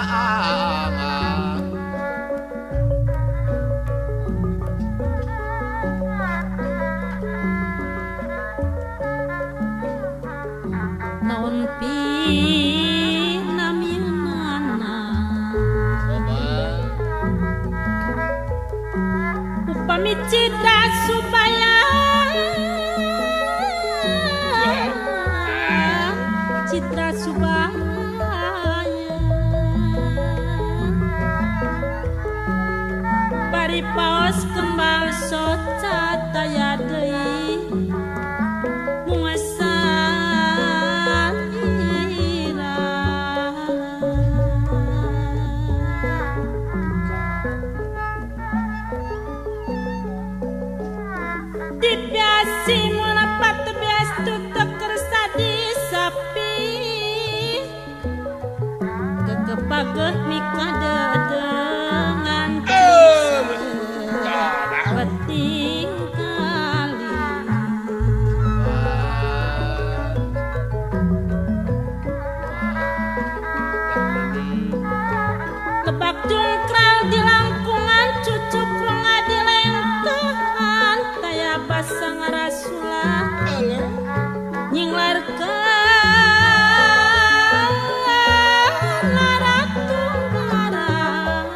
Naon pinamieunana upami citra supaya citra supaya bari paos kembang soca taya deui muasan ira dibiasi munapat bias tutup kersa disapi kekepageh mikadedengan weting kali lebak jungkral di langkungan cucuk runga di lengkehan taya basa ngarasulah nyinglarkeun ratu marang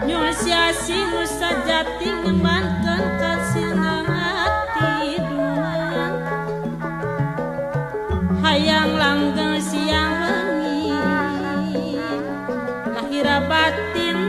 nyusiasi nu sajati ngembankeun kasinangan hati duman hayang langgeng siang wengi lahir batin